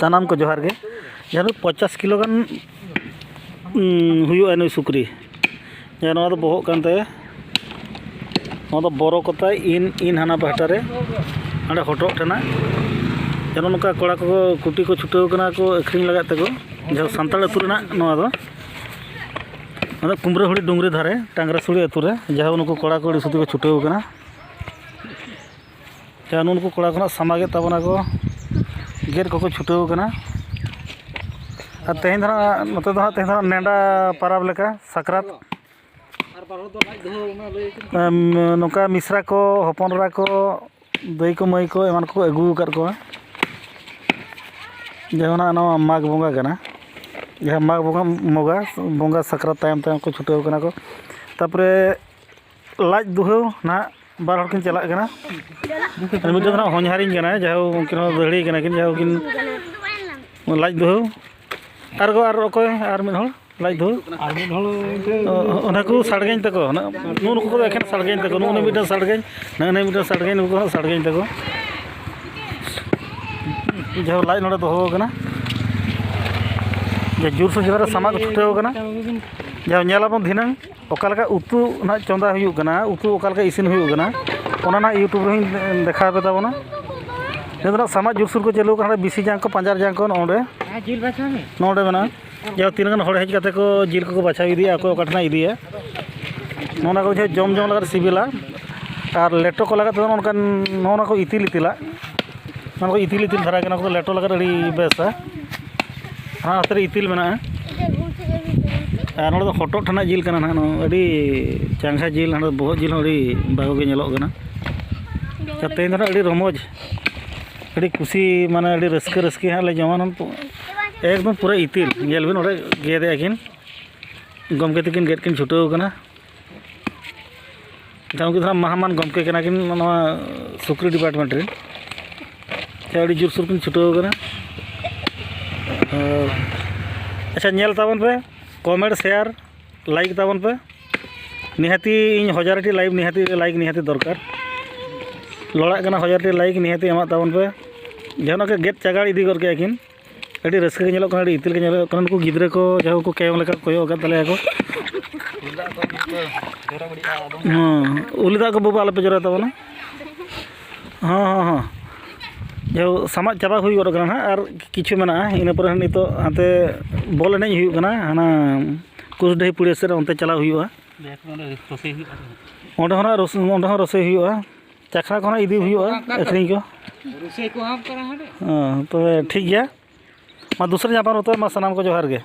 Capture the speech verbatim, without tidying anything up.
ᱥᱟᱱᱟᱢ ᱠᱚ ᱡᱚᱦᱟᱨ ᱜᱮ᱾ ᱡᱟᱭᱦᱳᱠ, ᱯᱚᱧᱪᱟᱥ ᱠᱤᱞᱳ ᱜᱟᱱ, ᱩᱸ, ᱦᱩᱭᱩᱜᱼᱟ ᱱᱩᱭ ᱥᱩᱠᱨᱤ᱾ ᱡᱟᱦᱟᱸ ᱱᱚᱣᱟ ᱫᱚ ᱵᱚᱦᱚᱜ ᱠᱟᱱ ᱛᱟᱭᱟ, ᱱᱚᱣᱟ ᱫᱚ ᱵᱚᱨᱚ ᱠᱚ ᱛᱟᱭ, ᱤᱱ, ᱤᱱ ᱦᱟᱱᱟ ᱯᱟᱦᱴᱟ ᱨᱮ, ᱦᱟᱸᱰᱮ ᱦᱚᱴᱚᱜ ᱴᱷᱮᱱᱟᱜ᱾ ᱡᱟᱦᱟᱸ ᱱᱚᱜᱼᱚ ᱱᱚᱝᱠᱟ ᱠᱚᱲᱟ ᱠᱚ ᱠᱩᱴᱤ ᱠᱚ ᱪᱷᱩᱴᱟᱹᱣ ᱠᱟᱱᱟ ᱠᱚ ᱟᱹᱠᱷᱨᱤᱧ ᱞᱟᱜᱟᱫ ᱛᱮᱠᱚ᱾ ᱡᱟᱦᱟᱸ ᱥᱟᱱᱛᱟᱲ ᱟᱹᱛᱩ ᱨᱮᱱᱟᱜ ᱱᱚᱣᱟ ᱫᱚ, ᱱᱚᱣᱟ ᱫᱚ ᱠᱩᱢᱵᱽᱨᱟᱹᱦᱩᱲᱤ ᱰᱩᱝᱨᱤ ᱫᱷᱟᱨᱮ ᱴᱟᱝᱜᱽᱨᱟᱥᱩᱲᱤ ᱟᱹᱛᱩ ᱨᱮ, ᱡᱟᱦᱟᱸ ᱱᱩᱠᱩ ᱠᱚᱲᱟ ᱠᱚ ᱟᱹᱰᱤ ᱥᱩᱫᱷᱤ ᱠᱚ ᱪᱷᱩᱴᱟᱹᱣ ᱠᱟᱱᱟ᱾ ᱡᱟᱦᱟᱸ ᱱᱩᱠᱩ ᱠᱚᱲᱟ ᱠᱚ ᱱᱟᱜ ᱥᱟᱢᱟᱜᱮᱫ ᱛᱟᱵᱚᱱᱟ ᱠᱚ, ᱜᱮᱫ ᱠᱚᱠᱚ ᱪᱷᱩᱴᱟᱹᱣ ᱠᱟᱱᱟ᱾ ᱟᱨ ᱛᱮᱦᱮᱧ ᱫᱚ ᱱᱟᱜ, ᱱᱚᱛᱮ ᱫᱚ ᱱᱟᱜ ᱛᱮᱦᱮᱧ ᱫᱚ ᱱᱟᱜ ᱱᱮᱰᱟ ᱯᱟᱨᱟᱵᱽ ᱞᱮᱠᱟ ᱥᱟᱠᱨᱟᱛ᱾ ᱟᱨ ᱵᱟᱨ ᱦᱚᱲ ᱫᱚ ᱞᱟᱡ ᱫᱷᱩᱣᱟᱹ ᱚᱱᱟ ᱞᱟᱹᱭ ᱟᱹᱠᱤᱱ ᱠᱟᱱᱟ᱾ ᱮᱢ, ᱱᱚᱝᱠᱟ ᱢᱤᱥᱨᱟ ᱠᱚ, ᱦᱚᱯᱚᱱ ᱮᱨᱟ ᱠᱚ, ᱫᱟᱹᱭ ᱠᱚ, ᱢᱟᱹᱭ ᱠᱚ, ᱮᱢᱟᱱ ᱠᱚᱠᱚ ᱟᱹᱜᱩ ᱟᱠᱟᱫ ᱠᱚᱣᱟ᱾ ᱡᱟᱦᱟᱸ ᱱᱟᱜ ᱱᱚᱣᱟ ᱢᱟᱜᱽ ᱵᱚᱸᱜᱟ ᱠᱟᱱᱟ, ᱡᱟᱦᱟᱸ ᱢᱟᱜᱽ ᱵᱚᱸᱜᱟ, ᱵᱚᱸᱜᱟ, ᱵᱚᱸᱜᱟ ᱥᱟᱠᱨᱟᱛ ᱛᱟᱭᱚᱢ ᱛᱟᱭᱚᱢ ᱠᱚ ᱪᱷᱩᱴᱟᱹᱣ ᱠᱟᱱᱟ ᱠᱚ᱾ ᱛᱟᱨᱯᱚᱨᱮ ᱞᱟᱡ ᱫᱩᱦᱟᱹᱣ ᱱᱟᱦᱟᱜ ᱵᱟᱨ ᱦᱚᱲ ᱠᱤᱱ ᱪᱟᱞᱟᱜ ᱠᱟᱱᱟ᱾ ᱟᱨ ᱢᱤᱫᱴᱮᱱ ᱫᱚ ᱱᱟᱦᱟᱜ ᱦᱚᱧᱦᱟᱨᱤᱧ ᱠᱟᱱᱟᱭ, ᱡᱟᱦᱟᱸ ᱩᱱᱠᱤᱱ ᱦᱚᱸ ᱫᱟᱹᱦᱲᱤ ᱠᱟᱱᱟ ᱠᱤᱱ, ᱡᱟᱦᱟᱸ ᱩᱱᱠᱤᱱ ᱞᱟᱡ ᱫᱩᱦᱟᱹᱣ᱾ ᱟᱨ ᱜᱚ, ᱟᱨ ᱚᱠᱚᱭ? ᱟᱨ ᱢᱤᱫ ᱦᱚᱲ ᱞᱟᱡ ᱫᱩᱦᱟᱹᱣ᱾ ᱟᱨ ᱢᱤᱫ ᱦᱚᱲ ᱚᱱᱛᱮ ᱚ, ᱚᱱᱟ ᱠᱚ ᱥᱟᱲᱜᱮᱧ ᱛᱟᱠᱚ, ᱱᱩᱜᱼᱩ ᱱᱩᱠᱩ ᱠᱚᱫᱚ ᱮᱠᱷᱮᱱ ᱥᱟᱲᱜᱮᱧ ᱛᱟᱠᱚ᱾ ᱱᱩᱜᱼᱩ ᱱᱩᱭ ᱢᱤᱫᱴᱮᱱ ᱥᱟᱲᱜᱮᱧ, ᱱᱩᱜᱼᱩ ᱱᱩᱭ ᱢᱤᱫᱴᱮᱱ ᱥᱟᱲᱜᱮᱧ, ᱱᱩᱠᱩ ᱦᱚᱸ ᱥᱟᱲᱜᱮᱧ ᱛᱟᱠᱚ᱾ ᱡᱟᱦᱟᱸ ᱞᱟᱡ ᱱᱚᱰᱮ ᱫᱚᱦᱚ ᱟᱠᱟᱱᱟ, ᱡᱮ ᱡᱳᱨᱥᱳᱨ ᱡᱟᱭᱜᱟ ᱨᱮ ᱥᱟᱢᱟᱜ ᱠᱚ ᱪᱷᱩᱴᱟᱹᱣ ᱟᱠᱟᱱᱟ᱾ ᱡᱟᱦᱟᱸ ᱧᱮᱞ ᱟᱵᱚᱱ ᱫᱷᱤᱱᱟᱹᱝ ᱚᱠᱟ ᱞᱮᱠᱟ ᱩᱛᱩ ᱱᱟᱦᱟᱜ ᱪᱚᱸᱫᱟ ᱦᱩᱭᱩᱜ ᱠᱟᱱᱟ, ᱩᱛᱩ ᱚᱠᱟ ᱞᱮᱠᱟ ᱤᱥᱤᱱ ᱦᱩᱭᱩᱜ ᱠᱟᱱᱟ, ᱚᱱᱟ ᱱᱟᱦᱟᱜ YouTube ᱨᱮᱦᱚᱸᱧ ᱫᱮᱠᱷᱟᱣ ᱟᱯᱮ ᱛᱟᱵᱚᱱᱟ᱾ ᱱᱤᱛ ᱫᱚ ᱱᱟᱦᱟᱜ ᱥᱟᱢᱟᱜ ᱡᱳᱨᱥᱳᱨ ᱠᱚ ᱪᱟᱹᱞᱩ ᱟᱠᱟᱱᱟ, ᱵᱤᱥᱤ ᱡᱟᱝ ᱠᱚ, ᱯᱟᱸᱡᱟᱨ ᱡᱟᱝ ᱠᱚ ᱱᱚᱰᱮ, ᱟᱨ ᱡᱤᱞ ᱵᱟᱪᱷᱟᱣ ᱢᱮ᱾ ᱱᱚᱰᱮ ᱢᱮᱱᱟᱜᱼᱟ᱾ ᱡᱟᱦᱟᱸ ᱛᱤᱱᱟᱹᱜ ᱜᱟᱱ ᱦᱚᱲ ᱦᱮᱡ ᱠᱟᱛᱮ ᱠᱚ ᱡᱤᱞ ᱠᱚᱠᱚ ᱵᱟᱪᱷᱟᱣ ᱤᱫᱤᱭᱟ, ᱚᱠᱚᱭ ᱚᱠᱟ ᱴᱷᱮᱱᱟᱜ ᱤᱫᱤᱭᱟ᱾ ᱱᱚᱜᱼᱚ ᱱᱚᱣᱟ ᱠᱚ ᱡᱚᱢ ᱡᱚᱢ ᱞᱟᱜᱟᱫ ᱥᱤᱵᱤᱞᱟ᱾ ᱟᱨ ᱞᱮᱴᱚ ᱠᱚ ᱞᱟᱜᱟᱫ ᱛᱮᱫᱚ ᱱᱚᱝᱠᱟᱱ ᱱᱚᱜᱼᱚ ᱱᱚᱣᱟ ᱠᱚ ᱤᱛᱤᱞ ᱤᱛᱤᱞᱟᱜ, ᱱᱚᱣᱟ ᱠᱚ ᱤᱛᱤᱞ ᱤᱛᱤᱞ ᱫᱷᱟᱨᱟ ᱜᱮ, ᱱᱚᱣᱟ ᱠᱚᱫᱚ ᱞᱮᱴᱚ ᱞᱟᱜᱟᱫ ᱟᱹᱰᱤ ᱵᱮᱥᱟ᱾ ᱦᱟᱱᱟ ᱦᱟᱛᱮ ᱨᱮ ᱤᱛᱤᱞ ᱢᱮᱱᱟᱜᱼᱟ᱾ ᱟᱨ ᱱᱚᱰᱮ ᱫᱚ ᱦᱚᱴᱚᱜ ᱴᱷᱮᱱᱟᱜ ᱡᱤᱞ ᱠᱟᱱᱟ ᱱᱟᱦᱟᱜ, ᱱᱚᱣᱟ ᱟᱹᱰᱤ ᱪᱟᱸᱜᱟ ᱡᱤᱞ, ᱱᱚᱰᱮ ᱵᱚᱦᱚᱜ ᱡᱤᱞ ᱦᱚᱸ ᱟᱹᱰᱤ ᱵᱷᱟᱜᱮ ᱜᱮ ᱧᱮᱞᱚᱜ ᱠᱟᱱᱟ᱾ ᱟᱨ ᱛᱮᱦᱮᱧ ᱫᱚ ᱱᱟᱦᱟᱜ ᱟᱹᱰᱤ ᱨᱚᱢᱚᱡᱽ, ᱟᱹᱰᱤ ᱠᱩᱥᱤ, ᱢᱟᱱᱮ ᱟᱹᱰᱤ ᱨᱟᱹᱥᱠᱟᱹ ᱨᱟᱹᱥᱠᱟᱹ ᱦᱟᱸᱜ ᱞᱮ ᱡᱚᱢᱟ᱾ ᱱᱚᱣᱟ ᱮᱠᱫᱚᱢ ᱯᱩᱨᱟᱹ ᱤᱛᱤᱞ, ᱧᱮᱞ ᱵᱤᱱ ᱚᱸᱰᱮ ᱜᱮᱫᱮᱜᱼᱟ ᱠᱤᱱ, ᱜᱚᱢᱠᱮ ᱛᱟᱹᱠᱤᱱ ᱜᱮᱫ ᱠᱤᱱ ᱪᱷᱩᱴᱟᱹᱣ ᱠᱟᱱᱟ᱾ ᱟᱪᱪᱷᱟ, ᱩᱱᱠᱤᱱ ᱫᱚ ᱱᱟᱦᱟᱜ ᱢᱟᱦᱟᱢᱟᱱ ᱜᱚᱢᱠᱮ ᱠᱟᱱᱟ ᱠᱤᱱ ᱱᱚᱣᱟ ᱥᱩᱠᱨᱤ department ᱨᱮᱱ᱾ ᱟᱪᱪᱷᱟ, ᱟᱹᱰᱤ ᱡᱳᱨᱥᱳᱨ ᱠᱤᱱ ᱪᱷᱩᱴᱟᱹᱣ ᱠᱟᱱᱟ᱾ ᱟᱨ, ᱟᱪᱪᱷᱟ, ᱧᱮᱞ ᱛᱟᱵᱚᱱ ᱯᱮ, comment, share, like ᱛᱟᱵᱚᱱ ᱯᱮ᱾ ᱱᱤᱦᱟᱹᱛᱤ ᱤᱧ ᱦᱟᱡᱟᱨ ᱴᱤ live ᱱᱤᱦᱟᱹᱛᱤ like ᱱᱤᱦᱟᱹᱛᱤ ᱫᱚᱨᱠᱟᱨ᱾ ᱞᱚᱲᱟᱜ ᱠᱟᱱᱟ ᱦᱟᱡᱟᱨ ᱴᱤ like ᱱᱤᱦᱟᱹᱛᱤ ᱮᱢᱟᱜ ᱛᱟᱵᱚᱱ ᱯᱮ᱾ ᱡᱟᱦᱟᱱᱟᱜ ᱜᱮ ᱜᱮᱫ ᱪᱟᱜᱟᱲ ᱤᱫᱤ ᱜᱚᱫ ᱠᱮᱜᱼᱟ ᱠᱤᱱ᱾ ᱟᱹᱰᱤ ᱨᱟᱹᱥᱠᱟᱹ ᱜᱮ ᱧᱮᱞᱚᱜ ᱠᱟᱱᱟ, ᱟᱹᱰᱤ ᱤᱛᱤᱞ ᱜᱮ ᱧᱮᱞᱚᱜ ᱠᱟᱱᱟ᱾ ᱱᱩᱠᱩ ᱜᱤᱫᱽᱨᱟᱹ ᱠᱚ ᱡᱟᱦᱟᱸ ᱠᱚ ᱠᱮᱭᱚᱝ ᱞᱮᱠᱟ ᱠᱚ ᱠᱚᱭᱚᱜ ᱟᱠᱟᱫ ᱛᱟᱞᱮᱭᱟ ᱠᱚ᱾ ᱦᱮᱸ, ᱩᱞᱤ ᱫᱟᱜ ᱠᱚ ᱵᱟᱹᱵᱩ ᱟᱞᱚᱯᱮ ᱡᱚᱨᱚᱭ ᱛᱟᱵᱚᱱᱟ᱾ ᱦᱚᱸ, ᱦᱚᱸ, ᱦᱚᱸ᱾ ᱡᱟᱦᱳ, ᱥᱟᱢᱟᱜ ᱪᱟᱵᱟ ᱦᱩᱭ ᱜᱚᱫ ᱠᱟᱱᱟ ᱱᱟᱦᱟᱜ, ᱟᱨ ᱠᱤᱪᱷᱩ ᱢᱮᱱᱟᱜᱼᱟ᱾ ᱤᱱᱟᱹ ᱯᱚᱨᱮ ᱱᱤᱛᱚᱜ ᱦᱟᱱᱛᱮ ᱵᱚᱞ ᱮᱱᱮᱡ ᱦᱩᱭᱩᱜ ᱠᱟᱱᱟ, ᱦᱟᱱᱟ ᱠᱩᱥᱰᱟᱹᱦᱤ ᱯᱩᱲᱤᱭᱟᱹ ᱥᱮᱫ ᱨᱮ, ᱚᱱᱛᱮ ᱪᱟᱞᱟᱣ ᱦᱩᱭᱩᱜᱼᱟ᱾ ᱚᱸᱰᱮ ᱦᱚᱸ ᱱᱟᱜ ᱨᱳᱥ-, ᱚᱸᱰᱮ ᱦᱚᱸ ᱨᱳᱥᱮ ᱦᱩᱭᱩᱜᱼᱟ, ᱪᱟᱠᱷᱱᱟ ᱠᱚ ᱱᱟᱜ ᱤᱫᱤ ᱦᱩᱭᱩᱜᱼᱟ, ᱟᱹᱠᱷᱨᱤᱧ ᱠᱚ᱾ ᱦᱚᱸ, ᱛᱚᱵᱮ ᱴᱷᱤᱠ ᱜᱮᱭᱟ᱾ ᱢᱟ ᱫᱚᱥᱨᱟ ᱧᱟᱯᱟᱢ ᱨᱮ ᱛᱚᱵᱮ ᱢᱟ ᱥᱟᱱᱟᱢ ᱠᱚ ᱡᱚᱦᱟᱨ ᱜᱮ᱾